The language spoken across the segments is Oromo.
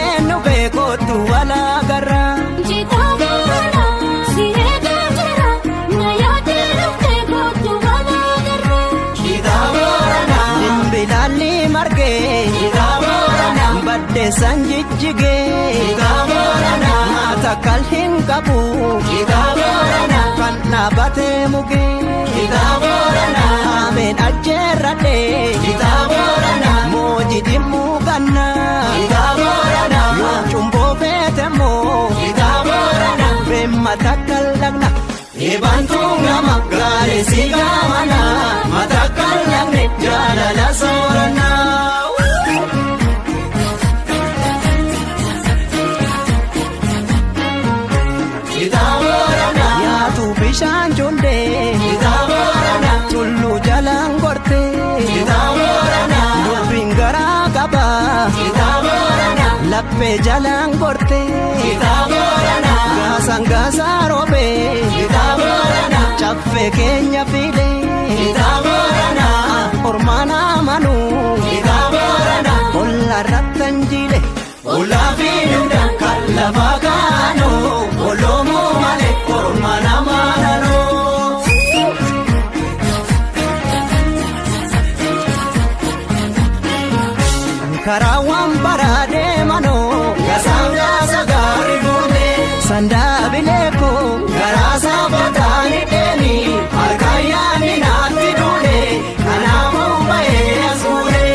Yaadeen nu beekootu walaagarra. Jitaabora si eegaa jira na yaadee dhuftee kootu walaagarra. Bilaalli margee baddeessan jijjigee nyaata kal hin qabu kan dhaabatee mugee ameen ajjeerradhee mooji dhimmuu ganna yoo cumboo feetemoo beemmata kallaqna. Ebantuu gama gaarii si gaamana mata kallaqne jaalala soorannaa. Yaatu bishaan jundee tulluu jalaan gortee dubbiin garaa qaba laphee jalaan gortee gaasaan gaasaa roobee caffee keenya filee ormaan amanuu olla rattan jiile. Olaa fi duudhaan kan lafa kaanoo oloomoo malee korma namaa nanoo. Karaa waan baraa deemanoo gasaan gaasa gaarii fuudhee sandaabilee koo garaa saafataan hidheeni harkaan yaadni naatti duudhee kanaafuu ba'ee as fuudhee.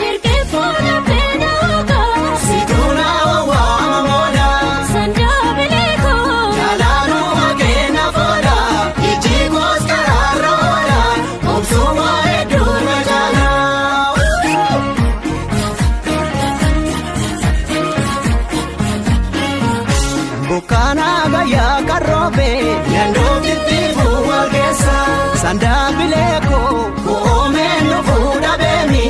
Ergee fuula beenaa Situna waama mooda sandaabilee koo jaalaluma kenna fooda ijji koos karaarra oola obsuma hedduu na jaala. Bukkaana gayyaa karroobe yandoofitti fuwal keessa sandaabilee koo koomeen dhufuu dhabeemi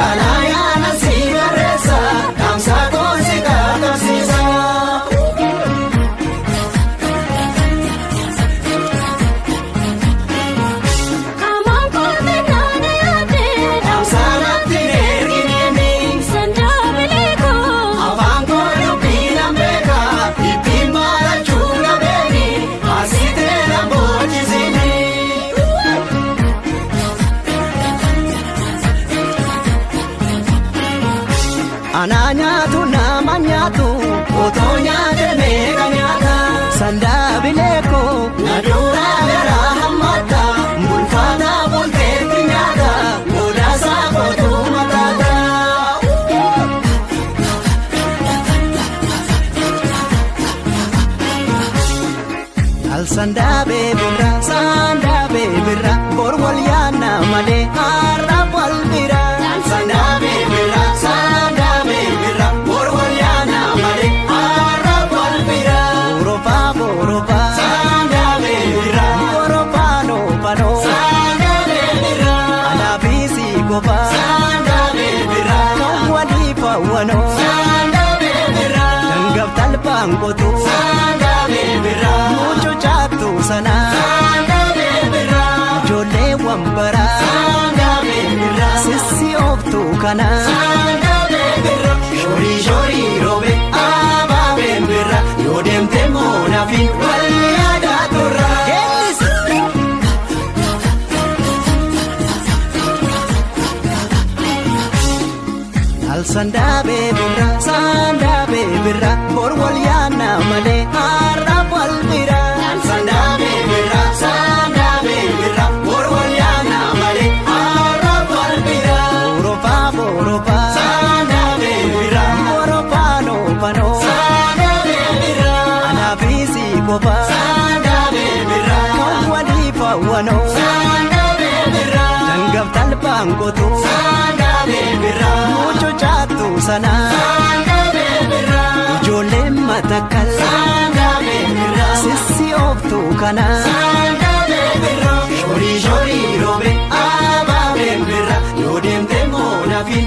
alaayaana si barreessa kamsa koonsi kakamsiisa. Hamaan kootee naana yaadee Kamsaanatti ergineni sandaabilee koo afaan koo dubbii nan beeka ittiin baarachuu dhabeemi asitee na boochisini. Anaa nyaatu nama nyaatu otoo nyaate meeqa nyaata sandaabilee koo na duraa garaa hammata bulfaata bulteetti nyaata godaasaa kootu mataata. Al sandaabee birra sandaabee birra bor wal yaanna malee har'a wal bira. Al sandaabee birra sandaabee birra bor wal yaanna malee har'a wal bira. Borofaa borofaa sandaabee birra borofaa noofanoo sandaabee birra alaabisi kofaa sandaabee birra kan walii fawwanoo sandaabee birra dangaf talbaan qotuu sandaabee birra mucoo caattu sanaa sandaabee birra ijoollee wambaraa sandaabee birra sissi ooftu kanaa sandaabee birra shorii shorii roobe abaabee birra yoo deemte moonafi wal yaadaa turra. Al sandaabee birra sandaabee birra bor wal yaanna malee har'a wal bira. Al sandaabee birra sandaabee birra bor wal yaanna malee har'a wal bira. Borofaa borofaa sandaabee birra borofaa noofanoo sandaabee birra alaabisi kofaa sandaabee birra kan walii fawwanoo sandaabee birra dangaf talbaan qotuu sandaabee birra mucoo caattu sanaa sandaabee birra ijoolleen matakkal sandaabee birra sissi ooftu kanaa sandaabee birra shorii shorii roobe abaabee birra yoo deemte moonafi.